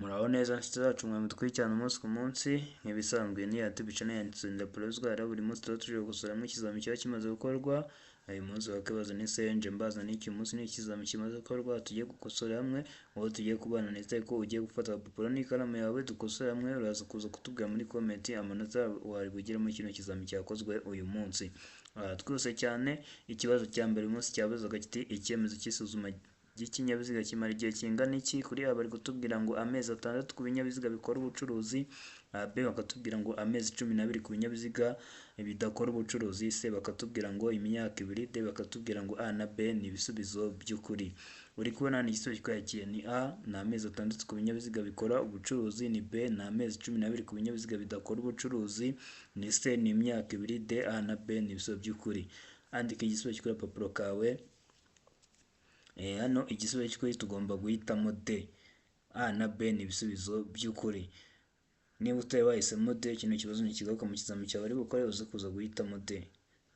Muraho neza nshuti zacu mwe mudukurikirana umunsi ku munsi, nk'ibisanzwe ni ya YouTube channel ya Tsinda Porozwara, buri munsi tuba tuje gukosoramo ikizami kiba kimaze gukorwa. Uyu munsi wakibaza ni senje mbaza n'iki munsi ni ikizami kimaze gukorwa tugiye gukosora hamwe, wowe tugiye kubana nizere ko ugiye gufata agapapuro n'ikaramu yawe dukosore hamwe, uraza kuza kutubwira muri comment amanota wari bugire muri kino kizami cyakozwe uyu munsi. Twihuse cyane, ikibazo cya mbere uyu munsi cyabazaga kiti icyemezo cy'isuzuma ry'ikinyabiziga kimara igihe kingana iki? Kuri A bari kutubwira ngo amezi 6 ku binyabiziga bikora ubucuruzi, B bakatubwira ngo amezi 12 ku binyabiziga bidakora ubucuruzi, C bakatubwira ngo imyaka 2, D bakatubwira ngo A na B ni ibisubizo by'ukuri. Uri kubona ni igisubizo cyakiye ni A ni amezi 6 ku binyabiziga bikora ubucuruzi, ni B ni amezi 12 ku binyabiziga bidakora ubucuruzi, ni C ni imyaka 2, D A na B ni ibisubizo by'ukuri. Andika igisubizo kuri agapapuro kawe. Hano igisubizo cy'ukuri tugomba guhitamo D. A na B ni ibisubizo by'ukuri. Niba utari wahisemo D, kino kibazo ntikigaruka mu kizami cyawe ari bukore, uze kuza guhitamo D.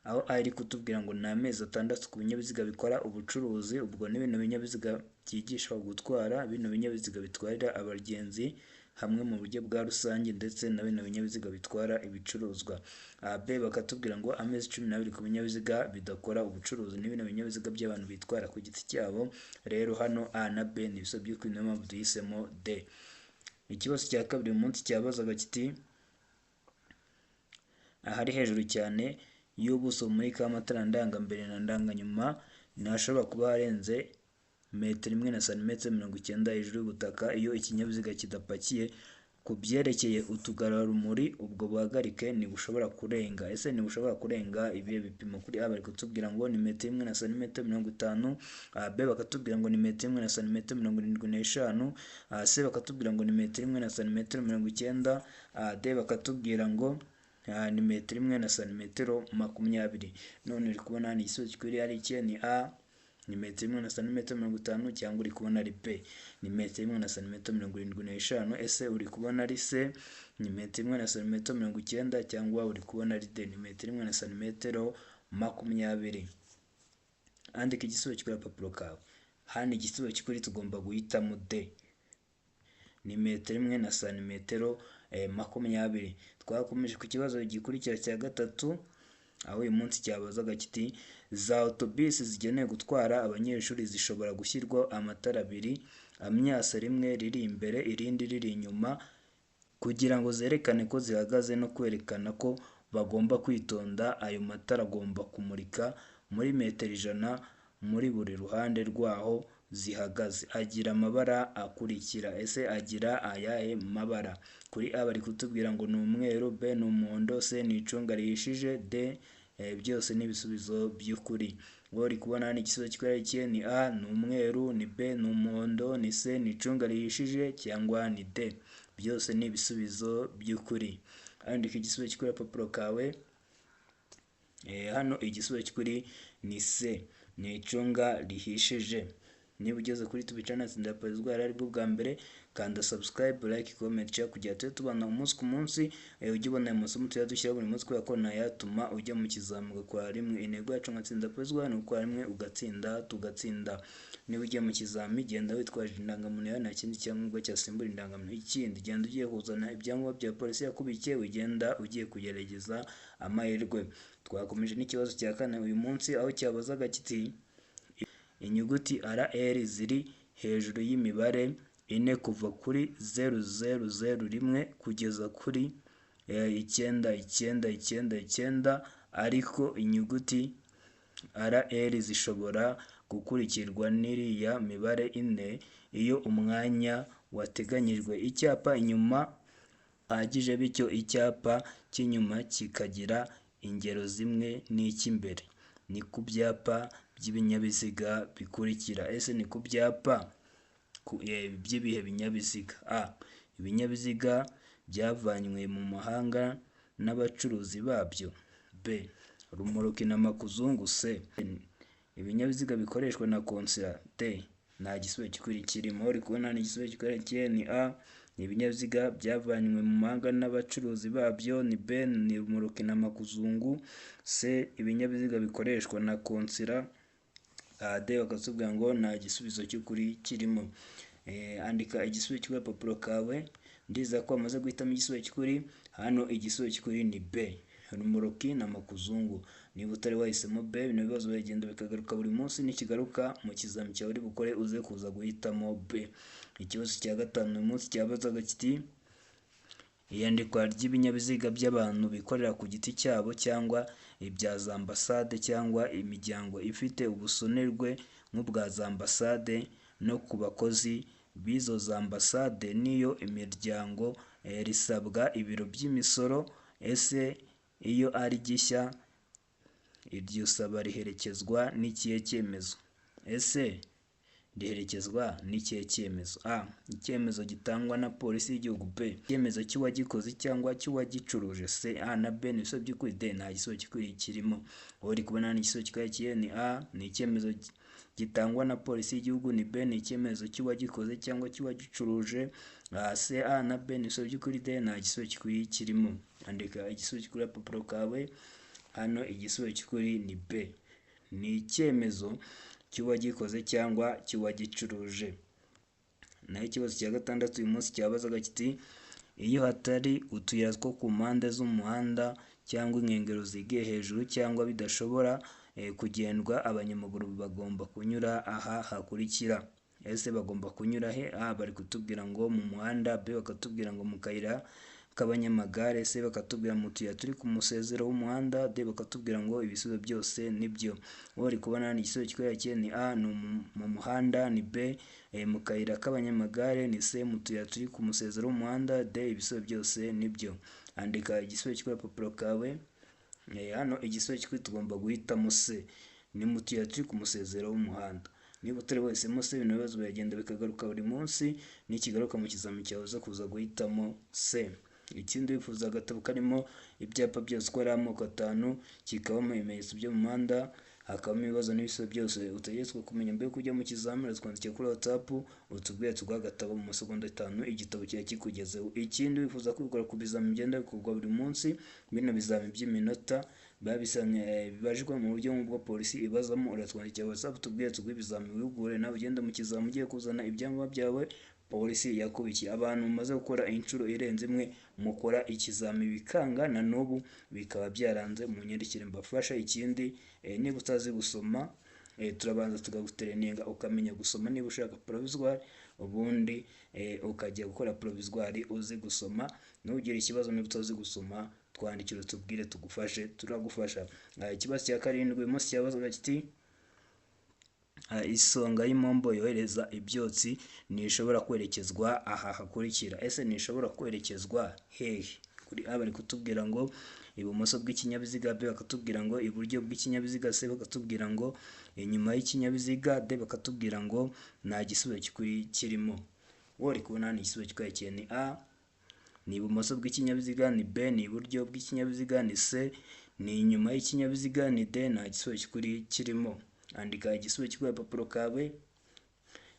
Aho A iri kutubwira ngo ni amezi 6 ku binyabiziga bikora ubucuruzi, ubwo ni bino binyabiziga byigishwa gutwara, bino binyabiziga bitwarira abagenzi hamwe mu buryo bwa rusange, ndetse na bino binyabiziga bitwara ibicuruzwa. B bakatubwira ngo amezi 12 ku binyabiziga bidakora ubucuruzi, ni bino binyabiziga by'abantu bitwara ku giti cyabo. Rero hano A na B ni ibisubizo by'ukuri, niyo mpamvu duhisemo D. Ikibazo cya kabiri uyu munsi cyabazaga kiti ahari hejuru cyane y'ubuso bumurikaho amatara ndangambere na ndanganyuma ntihashobora kuba harenze metero 1 na santimetero 90 hejuru y'ubutaka iyo ikinyabiziga kidapakiye. Ku byerekeye utugarurarumuri, ubwo buhagarike ntibushobora kurenga. Ese ntibushobora kurenga ibihe bipimo? Kuri A bari kutubwira ngo ni metero 1 na santimetero 50, B bakatubwira ngo ni metero 1 na santimetero 75, C bakatubwira ngo ni metero 1 na santimetero 90, D bakatubwira ngo ni metero 1 na santimetero 20. None uri kubona ni igisubizo gikwiriye ari ikihe? Ni A ni metero 1 na santimetero 50, cyangwa uri kubona ari B ni metero 1 na santimetero 75? Ese uri kubona ari C ni metero 1 na santimetero 90, cyangwa uri kubona ari D ni metero 1 na santimetero 20? Andika igisubizo kuri agapapuro kawe. Hano igisubizo cy'ukuri tugomba guhitamo D ni metero 1 na santimetero 20. Twakomeje ku kibazo gikurikira cya gatatu, aho uyu munsi cyabazaga kiti za autobus zigenewe gutwara abanyeshuri zishobora gushyirwaho amatara 2 amyasa, rimwe riri imbere irindi riri inyuma, kugira ngo zerekane ko zihagaze no kwerekana ko bagomba kwitonda. Ayo matara agomba kumurika muri metero 100 muri buri ruhande rwaho zihagaze. Agira amabara akurikira. Ese agira ayahe mabara? Kuri A bari kutubwira ngo ni umweru, B ni umuhondo, C ni icunga rihishije, D byose ni ibisubizo by'ukuri. Wowe uri kubona ni igisubizo cy'ukuri ni A ni umweru, ni B ni umuhondo, ni C ni icunga rihishije, cyangwa ni D. Byose ni ibisubizo by'ukuri. Andika igisubizo cy'ukuri agapapuro kawe. Hano igisubizo cy'ukuri ni C ni icunga rihishije. Niba ugeze kuri YouTube channel Tsinda Porozwara aribwo bwa mbere, kanda subscribe, like, comment, share kugira tujye tubana umunsi ku munsi, ujye ubona ayo masomo tujya dushyiraho buri munsi, kubera ko nayatuma ujya mu kizami ugakora rimwe. Intego yacu nka Tsinda Porozwara ni ugukora rimwe ugatsinda, tugatsinda. Niba ugiye mu kizami genda witwaje indangamuntu yawe, nta kindi cyangombwa cyasimbura indangamuntu. Ikindi, genda ugiye kuzana ibyangombwa bya polisi yakubikiye, ugenda ugiye kugerageza amahirwe. Twakomeje n'ikibazo cya kane uyu munsi, aho cyabazaga kiti inyuguti RR ziri hejuru y'imibare 4 kuva kuri 0 0 0 1 kugeza kuri 9 9 9 9, ariko inyuguti RR zishobora gukurikirwa n'iriya mibare 4 iyo umwanya wateganyijwe icyapa inyuma ahagije, bityo icyapa cy'inyuma kikagira ingero zimwe n'icy'imbere. Ni ku byapa by'ibinyabiziga bikurikira. Ese ni ku byapa by'ibihe binyabiziga? A ibinyabiziga byavanywe mu mahanga n'abacuruzi babyo, B rumoroki na makuzungu, C ibinyabiziga bikoreshwa na konsila, D nta gisubizo cy'ukuri kirimo. Uri kubona ni igisubizo cy'ukuri ni A ni ibinyabiziga byavanywe mu mahanga n'abacuruzi babyo, ni B ni rumoroki na makuzungu, C ibinyabiziga bikoreshwa na konsila, D bakatubwira ngo nta gisubizo cy'ukuri kirimo. Andika igisubizo cy'agapapuro kawe. Ndizera ko wamaze guhitamo igisubizo cy'ukuri. Hano igisubizo cy'ukuri ni B, rumoroki na makuzungu. Niba utari wahisemo B, bino bibazo biragenda bikagaruka buri munsi, nikigaruka mu kizami cyawe uri bukore uze kuza guhitamo B. Ikibazo cya gatanu uyu munsi cyabazaga kiti: iyandikwa ry'ibinyabiziga by'abantu bikorera ku giti cyabo cyangwa ibya za ambasade cyangwa imiryango ifite ubusonerwe nk'ubwa za ambasade no ku bakozi b'izo za ambasade n'iyo imiryango risabwa ibiro by'imisoro. Ese iyo ari gishya iryo saba riherekezwa n'ikihe cyemezo? Ese riherekezwa n'ikihe cyemezo? A. Icyemezo gitangwa na polisi y'igihugu. B. Icyemezo cy'uwagikoze cyangwa cy'uwagicuruje. C. A na B ni ibisubizo by'ukuri. D. Nta gisubizo cy'ukuri kirimo. Wowe uri kubona ni igisubizo cy'ukuri ni A, ni icyemezo gitangwa na polisi y'igihugu. Ni B, ni icyemezo cy'uwagikoze cyangwa cy'uwagicuruje. C, A na B ni ibisubizo by'ukuri. D. Nta gisubizo cy'ukuri kirimo. Andika igisubizo cy'ukuri agapapuro kawe. Hano igisubizo cy'ukuri ni B, ni icyemezo cy'uwagikoze cyangwa cy'uwagicuruje. Naho ikibazo cya gatandatu uyu munsi cyabazaga kiti: iyo hatari utuyira two ku mpande z'umuhanda cyangwa inkengero zigiye hejuru cyangwa bidashobora kugendwa, abanyamaguru bagomba kunyura aha hakurikira. Ese bagomba kunyura he? A. Bari kutubwira ngo mu muhanda. B. Bakatubwira ngo mu kayira k'abanyamagare. C. Bakatubwira mu tuyira turi ku musezero w'umuhanda. D. Bakatubwira ngo ibisubizo byose nibyo. Wowe uri kubona ni igisubizo cy'ukuri ni A, ni mu muhanda. Ni B, mu kayira k'abanyamagare. Ni C, mu tuyira turi ku musezero w'umuhanda. D. Ibisubizo byose nibyo. Andika igisubizo cy'agapapuro kawe. Hano igisubizo cy'ukuri tugomba guhitamo C, ni mu tuyira turi ku musezero w'umuhanda. Niba utari wahisemo C, bino bibazo biragenda bikagaruka buri munsi, nikigaruka mu kizami cyawe uza kuza guhitamo C. Ikindi, wifuza agatabo karimo ibyapa byose uko ari amoko 5, kikabamo ibimenyetso byo mu muhanda, hakabamo ibibazo n'ibisubizo byose utegetswe kumenya mbere yuko ujya mu kizamini, twandikira kuri WhatsApp utubwire tuguhe agatabo mu masegonda 5, igitabo kiba kikugezeho. Ikindi, wifuza kwikora ku bizami bigenda bikorwa buri munsi, bino bizami by'iminota biba bibajwe mu buryo nk'ubwo polisi ibazamo, uratwandikira WhatsApp tubwire tuguhe ibizami wihugure nawe ugende mu kizami ugiye kuzana ibyangombwa byawe polisi yakubikiye. Abantu mumaze gukora inshuro irenze imwe mukora ikizami bikanga na n'ubu bikaba byaranze, mu nyandikire mbafasha. Ikindi, niba utazi gusoma, turabanza tukagutereninga ukamenya gusoma niba ushaka provisoire, ubundi ukajya gukora provisoire uzi gusoma. Ntugire ikibazo niba utazi gusoma, twandikire utubwire tugufashe, turagufasha. Ikibazo cya karindwi uyu munsi cyabazaga kiti: isonga y'impombo yohereza ibyotsi ntishobora kwerekezwa aha hakurikira. Ese ntishobora kwerekezwa hehe? Kuri A bari kutubwira ngo ibumoso bw'ikinyabiziga, B bakatubwira ngo iburyo bw'ikinyabiziga, C bakatubwira ngo inyuma y'ikinyabiziga, D bakatubwira ngo nta gisubizo cy'ukuri kirimo. Wowe uri kubona ni igisubizo cy'ukuri ni A, ni ibumoso bw'ikinyabiziga, ni B, ni iburyo bw'ikinyabiziga, ni C, ni inyuma y'ikinyabiziga, ni D, nta gisubizo cy'ukuri kirimo. Andika igisubizo cy'ukuri agapapuro kawe.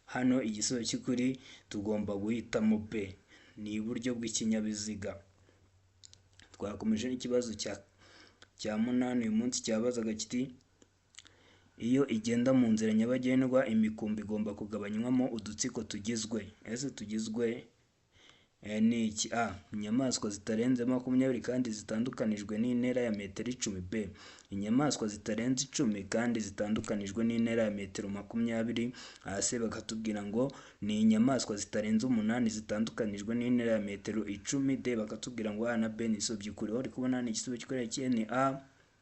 Hano igisubizo cy'ukuri tugomba guhitamo B, ni iburyo bw'ikinyabiziga. Twakomeje n'ikibazo cya munani uyu munsi cyabazaga kiti: iyo igenda mu nzira nyabagendwa imikumbi igomba kugabanywamo udutsiko tugizwe. Ese tugizwe ni iki? A. Inyamaswa zitarenze 20 kandi zitandukanijwe n'intera ya metero 10. B. Inyamaswa zitarenze 10 kandi zitandukanijwe n'intera ya metero 20. C. Bakatubwira ngo ni inyamaswa zitarenze 8 zitandukanijwe n'intera ya metero 10. D. Bakatubwira ngo A na B ni ibisubizo by'ukuri. Uri kubona ni igisubizo cy'ukuri ni A,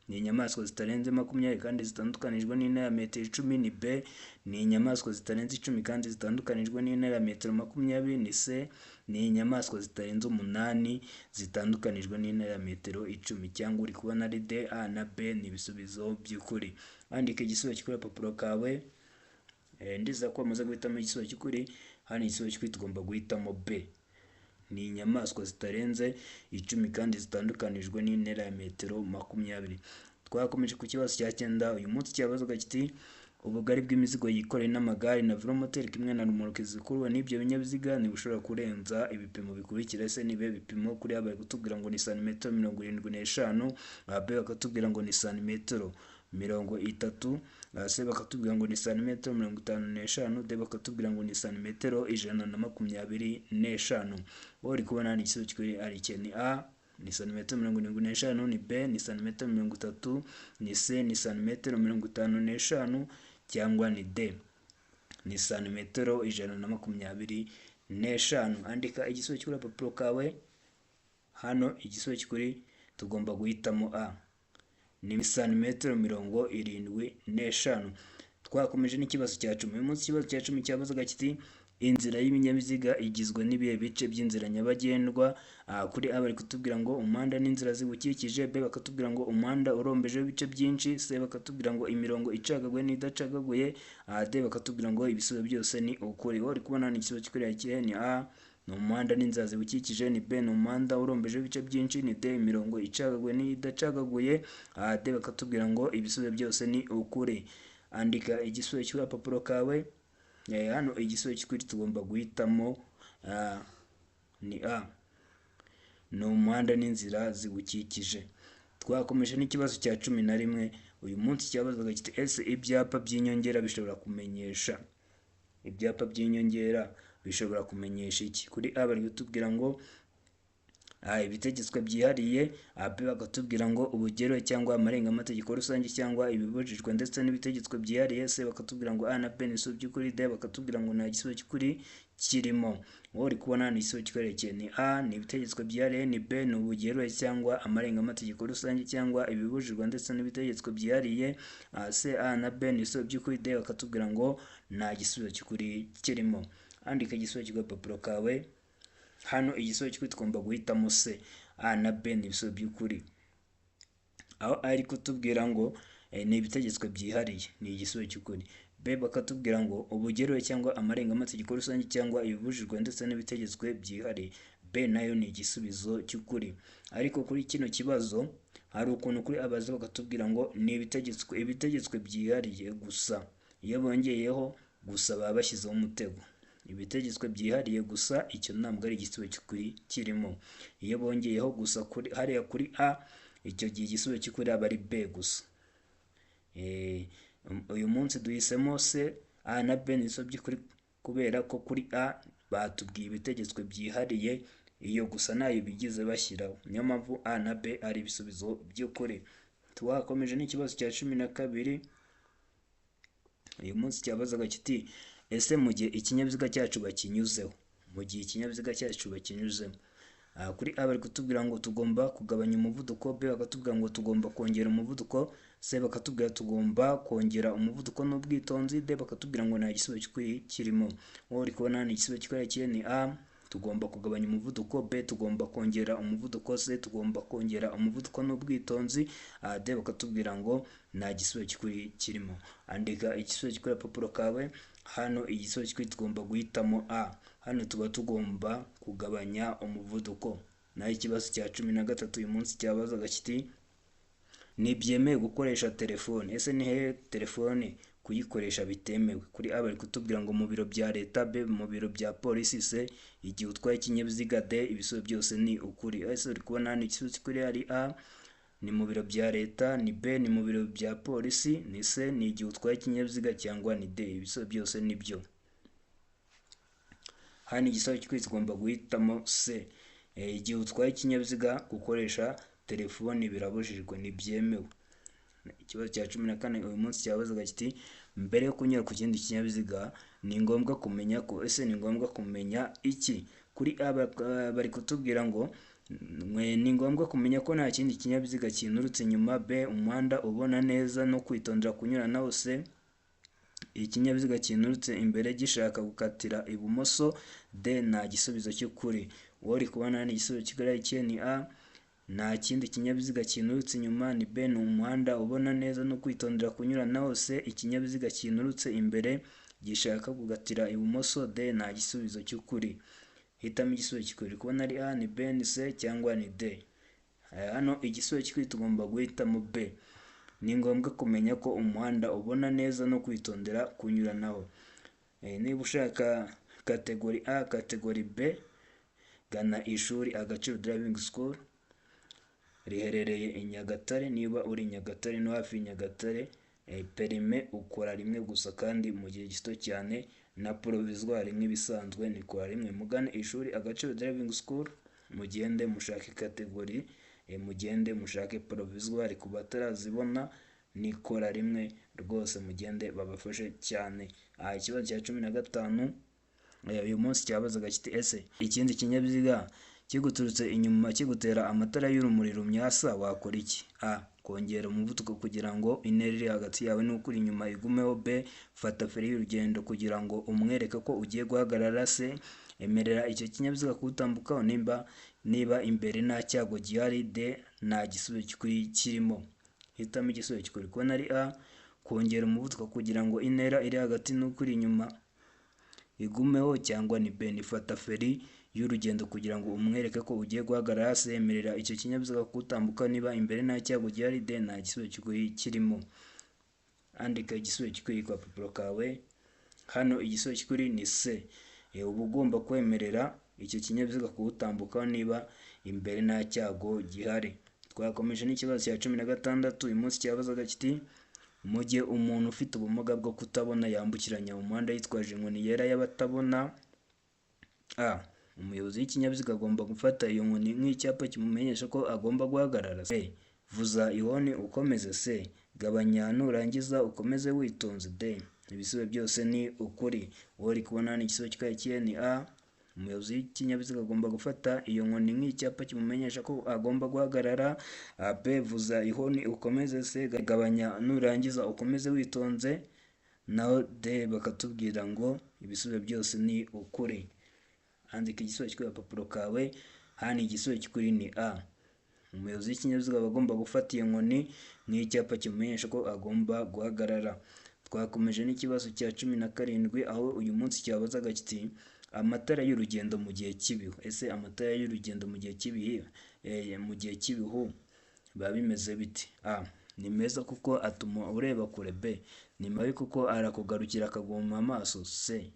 ni inyamaswa zitarenze 20 kandi zitandukanijwe n'intera ya metero 10. Ni B, ni inyamaswa zitarenze 10 kandi zitandukanijwe n'intera ya metero 20. Ni C, ni inyamaswa zitarenze 8 zitandukanijwe n'intera ya metero 10. Cyangwa uri kubona ari D, A na B ni ibisubizo by'ukuri. Andika igisubizo cy'ukuri agapapuro kawe. Ndizera ko wamaze guhitamo igisubizo cy'ukuri. Hano igisubizo cy'ukuri tugomba guhitamo B, ni inyamaswa zitarenze 10 kandi zitandukanijwe n'intera ya metero 20. Twakomeje ku kibazo cya 9 uyu munsi cyabazaga kiti: ubugari bw'imizigo yikoreye n'amagare na velomoteri kimwe na rumoroki zikururwa n'ibyo binyabiziga ntibushobora kurenza ibipimo bikurikira. Ese nibe bipimo? Kuri A bari kutubwira ngo ni santimetero 75, B bakatubwira ngo ni santimetero 30, C bakatubwira ngo ni santimetero 55, D bakatubwira ngo ni santimetero 125. Wowe uri kubona ni igisubizo cy'ukuri ari iki? Ni A ni santimetero 75, ni B ni santimetero 30, ni C ni santimetero 55, cyangwa ni D ni santimetero 125. Andika igisubizo cy'ukuri agapapuro kawe. Hano igisubizo cy'ukuri tugomba guhitamo A, ni santimetero 75. Twakomeje n'ikibazo cya 10. Uyu munsi ikibazo cya 10 cyabazaga kiti: inzira y'ibinyabiziga igizwe n'ibihe bice by'inzira nyabagendwa? Kuri A bari kutubwira ngo umuhanda n'inzira ziwukikije, B bakatubwira ngo umuhanda urombejeho ibice byinshi, C bakatubwira ngo imirongo icagaguye n'idacagaguye, D bakatubwira ngo ibisubizo byose ni ukuri. Wowe uri kubona ni igisubizo cy'ukuri kihe? Ni A ni umuhanda n'inzira ziwukikije, ni B ni umuhanda urombejeho ibice byinshi, ni D imirongo icagaguye n'idacagaguye, D bakatubwira ngo ibisubizo byose ni ukuri. Andika igisubizo cy'agapapuro kawe. Hano igisubizo cy'ukuri tugomba guhitamo ni A, ni umuhanda n'inzira ziwukikije. Twakomeje n'ikibazo cya 11. Uyu munsi cyabazaga kiti: ese ibyapa by'inyongera bishobora kumenyesha? Ibyapa by'inyongera bishobora kumenyesha iki? Kuri A bari kutubwira ngo ibitegetswe byihariye, B bakatubwira ngo ubugero cyangwa amarengaamategeko rusange cyangwa ibibujijwe ndetse n'ibitegetswe byihariye, C bakatubwira ngo A na B ni ibisubizo by'ukuri, D bakatubwira ngo nta gisubizo cy'ukuri kirimo. Wowe uri kubona ni igisubizo cy'ukuri ni A ni ibitegetswe byihariye, ni B ni ubugero cyangwa amarengaamategeko rusange cyangwa ibibujijwe ndetse n'ibitegetswe byihariye, C A na B ni ibisubizo by'ukuri, D bakatubwira ngo nta gisubizo cy'ukuri kirimo. Andika igisubizo cy'agapapuro kawe. Hano igisubizo cy'ukuri tugomba guhitamo C, A na B ni ibisubizo by'ukuri. Aho ari kutubwira ngo ni ibitegetswe byihariye ni igisubizo cy'ukuri. B bakatubwira ngo ubugero cyangwa amarengaamategeko rusange cyangwa ibibujijwe ndetse n'ibitegetswe byihariye, B nayo ni igisubizo cy'ukuri. Ariko kuri kino kibazo hari ukuntu kuri abaza bakatubwira ngo ni ibitegetswe byihariye gusa. Iyo bongeyeho gusa baba bashyizeho umutego. Ibitegetswe byihariye gusa, icyo ntabwo ari igisubizo cy'ukuri kirimo. Iyo bongeyeho gusa kuri hariya kuri A, icyo gihe igisubizo cy'ukuri aba ari B gusa. Uyu munsi duhisemo C, A na B ni ibisubizo by'ukuri kubera ko kuri A batubwiye ibitegetswe byihariye, iyo gusa ntayo bigize bashyiraho. Niyo mpamvu A na B ari ibisubizo by'ukuri. Twakomeje n'ikibazo cya 12. Uyu munsi cyabazaga kiti: ese mu gihe ikinyabiziga cyacu bakinyuzeho, mu gihe ikinyabiziga cyacu bakinyuzemo, kuri A bari kutubwira ngo tugomba kugabanya umuvuduko, B bakatubwira ngo tugomba kongera umuvuduko, C bakatubwira tugomba kongera umuvuduko n'ubwitonzi, D bakatubwira ngo nta gisubizo cy'ukuri kirimo. Wowe uri kubona ni igisubizo cy'ukuri ni A tugomba kugabanya umuvuduko, B tugomba kongera umuvuduko, C tugomba kongera umuvuduko n'ubwitonzi, D bakatubwira ngo nta gisubizo cy'ukuri kirimo. Andika igisubizo cy'ukuri agapapuro kawe. Hano igisubizo cy'ukuri tugomba guhitamo A. Hano tuba tugomba kugabanya umuvuduko. Naho ikibazo cya 13 uyu munsi cyabazaga kiti: ntibyemewe gukoresha telefone. Ese ni hehe telefone kuyikoresha bitemewe? Kuri A bari kutubwira ngo mu biro bya leta, B mu biro bya polisi, C igihe utwaye ikinyabiziga, D ibisubizo byose ni ukuri. Ese uri kubona hano igisubizo cy'ukuri ari A ni mu biro bya leta, ni B ni mu biro bya polisi, ni C ni igihe utwaye ikinyabiziga, cyangwa ni D ibisubizo byose ni byo. Hano igisubizo cy'ukuri tugomba guhitamo C. Igihe utwaye ikinyabiziga gukoresha telefoni birabujijwe, ntibyemewe. Ikibazo cya 14 uyu munsi cyabazaga kiti: mbere yo kunyura ku kindi kinyabiziga ni ngombwa kumenya ko. Ese ni ngombwa kumenya iki? Kuri A bari kutubwira ngo ni ngombwa kumenya ko nta kindi kinyabiziga kinturutse inyuma, B umuhanda ubona neza no kwitondera kunyuranaho, C ikinyabiziga kinturutse imbere gishaka gukatira ibumoso, D nta gisubizo cy'ukuri. Wowe uri kubona ni igisubizo cy'ukuri ni A nta kindi kinyabiziga kinturutse inyuma, ni B ni umuhanda ubona neza no kwitondera kunyuranaho, C ikinyabiziga kinturutse imbere gishaka gukatira ibumoso, D nta gisubizo cy'ukuri. Hitamo igisubizo cy'ukuri. Kubona ari A, ni B, ni C cyangwa ni D. Hano igisubizo cy'ukuri tugomba guhitamo B. Ni ngombwa kumenya ko umuhanda ubona neza no kwitondera kunyuranaho. Niba ushaka kategori A, kategori B, gana ishuri Agaciro Driving School riherereye i Nyagatare. Niba uri i Nyagatare no hafi i Nyagatare, Perime ukora rimwe gusa kandi mu gihe gito cyane, na provisoire nk'ibisanzwe nikora rimwe. Mugane ishuri Agaciro Driving School, mugende mushake category, mugende mushake provisoire ku batarazibona, nikora rimwe rwose, mugende babafashe cyane. Aha ikibazo cya 15 uyu munsi cyabazaga kiti: ese ikindi kinyabiziga kiguturutse inyuma kigutera amatara y'urumuri rumyasa wakora iki? A, kongera umuvuduko kugira ngo intera iri hagati yawe n'ukuri inyuma igumeho. B, fata feri y'urugendo kugira ngo umwereke ko ugiye guhagarara. C, emerera icyo kinyabiziga kuwutambukaho niba imbere nta cyago gihari. D, nta gisubizo cy'ukuri kirimo. Hitamo igisubizo cy'ukuri. Kubona ari A, kongera umuvuduko kugira ngo intera iri hagati n'ukuri inyuma igumeho, cyangwa ni B, nifata feri y'urugendo kugira ngo umwereke ko ugiye guhagarara. C, emerera icyo kinyabiziga kuwutambuka niba imbere nta cyago gihari. D, nta gisubizo cy'ukuri kirimo. Andika igisubizo cy'ukuri ku gapapuro kawe. Hano igisubizo cy'ukuri ni C. Uba ugomba kwemerera icyo kinyabiziga kuwutambukaho niba imbere nta cyago gihari. Twakomeje n'ikibazo cya 16 uyu munsi cyabazaga kiti: mu gihe umuntu ufite ubumuga bwo kutabona yambukiranya umuhanda yitwaje inkoni yera y'abatabona, A, umuyobozi w'ikinyabiziga agomba gufata iyo nkoni nk'icyapa kimumenyesha ko agomba guhagarara. B, vuza ihoni ukomeze. C, gabanya nurangiza ukomeze witonze. D, ibisubizo byose ni ukuri. Wowe uri kubona ni igisubizo cy'ukuri ni A, umuyobozi w'ikinyabiziga agomba gufata iyo nkoni nk'icyapa kimumenyesha ko agomba guhagarara. B, vuza ihoni ukomeze. C, gabanya nurangiza ukomeze witonze. Naho D bakatubwira ngo ibisubizo byose ni ukuri. Andika igisubizo cy'agapapuro kawe. Hano igisubizo cy'ukuri ni A, umuyobozi w'ikinyabiziga aba agomba gufata iyo nkoni nk'icyapa kimumenyesha ko agomba guhagarara. Twakomeje n'ikibazo cya 17 aho uyu munsi cyabazaga kiti: amatara y'urugendo mu gihe cy'ibihu. Ese amatara y'urugendo mu gihe cy'ibihu, mu gihe cy'ibihu biba bimeze biti? A, ni meza kuko atuma ureba kure. B, ni mabi kuko arakugarukira akaguma amaso. C,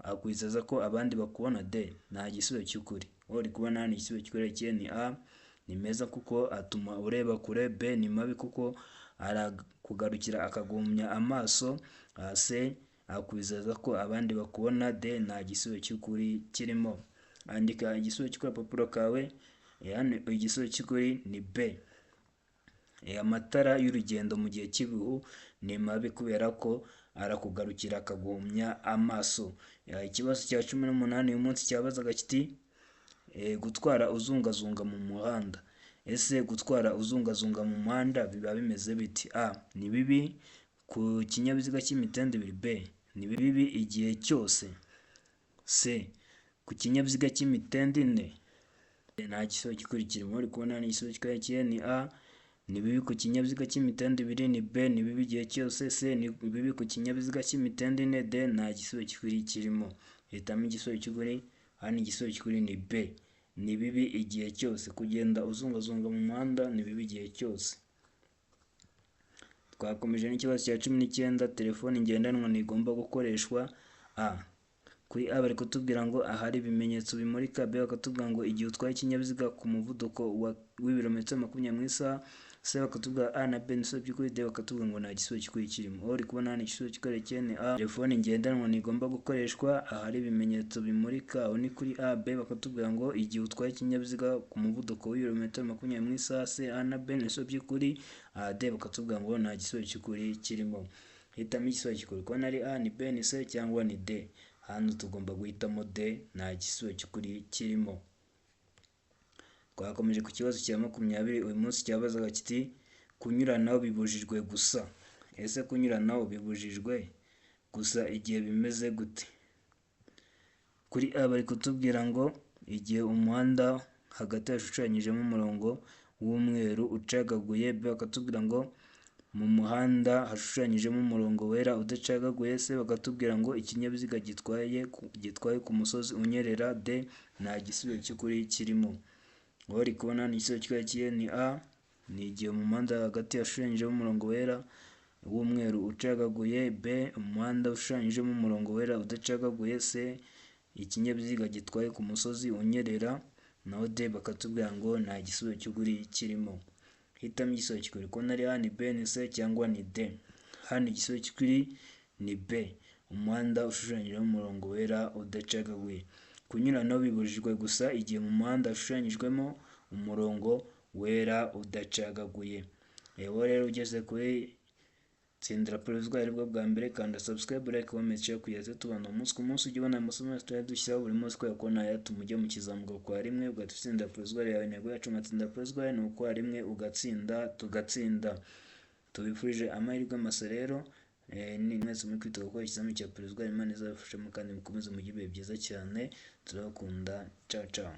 akwizeza ko abandi bakubona. D, nta gisubizo cy'ukuri. Wowe uri kubona hano igisubizo cy'ukuri ni A, ni meza kuko atuma ureba kure. B, ni mabi kuko arakugarukira akagumya amaso. C, akwizeza ko abandi bakubona. D, nta gisubizo cy'ukuri kirimo. Andika igisubizo cy'ukuri agapapuro kawe. Hano igisubizo cy'ukuri ni B. Amatara y'urugendo mu gihe cy'ibihu ni mabi kubera ko arakugarukira akagumya amaso. Ikibazo cya 18 uyu munsi cyabazaga kiti: gutwara uzungazunga mu muhanda. Ese gutwara uzungazunga mu muhanda biba bimeze biti? A, ni bibi ku kinyabiziga cy'imitende ibiri. B, ni bibi igihe cyose. C, ku kinyabiziga cy'imitende ine. Nta gisubizo cy'ukuri kirimo. Uri kubona ni igisubizo cy'ukuri ni A, ni bibi ku kinyabiziga cy'imitende ibiri. Ni B, ni bibi igihe cyose. C, ni bibi ku kinyabiziga cy'imitende ine. D, nta gisubizo cy'ukuri kirimo. Hitamo igisubizo cy'ukuri. Hano igisubizo cy'ukuri ni B, ni bibi igihe cyose. Kugenda uzungazunga mu muhanda ni bibi igihe cyose. Twakomeje n'ikibazo cya 19, telefoni ngendanwa ntigomba gukoreshwa. A, kuri A bari kutubwira ngo ahari ibimenyetso bimurika. B, bakatubwira ngo igihe utwaye ikinyabiziga ku muvuduko w'ibirometero 20 mu isaha. C, bakatubwira A na B ni ibisubizo by'ukuri. D, bakatubwira ngo nta gisubizo cy'ukuri kirimo. Wowe uri kubona hano igisubizo cy'ukuri ni A, telefoni ngendanwa ntigomba gukoreshwa ahari ibimenyetso bimurika, aho ni kuri A. B, bakatubwira ngo igihe utwaye ikinyabiziga ku muvuduko w'ibirometero 20 mu isaha. C, A na B ni ibisubizo by'ukuri. D, bakatubwira ngo nta gisubizo cy'ukuri kirimo. Hitamo igisubizo cy'ukuri. Kubona ari A, ni B, ni C cyangwa ni D. Hano tugomba guhitamo D, nta gisubizo cy'ukuri kirimo. Twakomeje ku kibazo cya 20 uyu munsi cyabazaga kiti: kunyuranaho bibujijwe gusa. Ese kunyuranaho bibujijwe gusa igihe bimeze gute? Kuri A bari kutubwira ngo igihe umuhanda hagati hashushanyijemo umurongo w'umweru ucagaguye. B, bakatubwira ngo mu muhanda hashushanyijemo umurongo wera udacagaguye. C, bakatubwira ngo ikinyabiziga gitwaye ku musozi unyerera. D, nta gisubizo cy'ukuri kirimo. Wowe uri kubona ni igisubizo cy'ukuri ni A, ni igihe mu muhanda hagati hashushanyijemo umurongo wera w'umweru ucagaguye. B, umuhanda ushushanyijemo umurongo wera udacagaguye. C, ikinyabiziga gitwaye ku musozi unyerera. Naho D, bakatubwira ngo nta gisubizo cy'ukuri kirimo. Hitamo igisubizo cy'ukuri. Kubona ari A, ni B, ni C cyangwa ni D. Hano igisubizo cy'ukuri ni B, umuhanda ushushanyijemo umurongo wera udacagaguye. Kunyuranaho bibujijwe gusa igihe mu muhanda hashushanyijwemo umurongo wera udacagaguye. Wowe rero ugeze kuri Tsindira Provisoire aribwo bwa mbere, kanda subscribe, like, comment, share kugira ngo tubana umunsi ku munsi, ujye ubona amasomo yose tujya dushyiraho buri munsi, kubera ko ntayatuma ujya mu kizamuka kwa rimwe ugahita utsinda provisoire yawe. Intego yacu nka Tsinda Provisoire ni ukwa rimwe ugatsinda, tugatsinda. Tubifurije amahirwe masa rero, ni mwese muri kwita gukora ikizamini cya provisoire, Imana izabafashemo kandi mukomeze mugire ibihe byiza cyane, turabakunda, ciao ciao.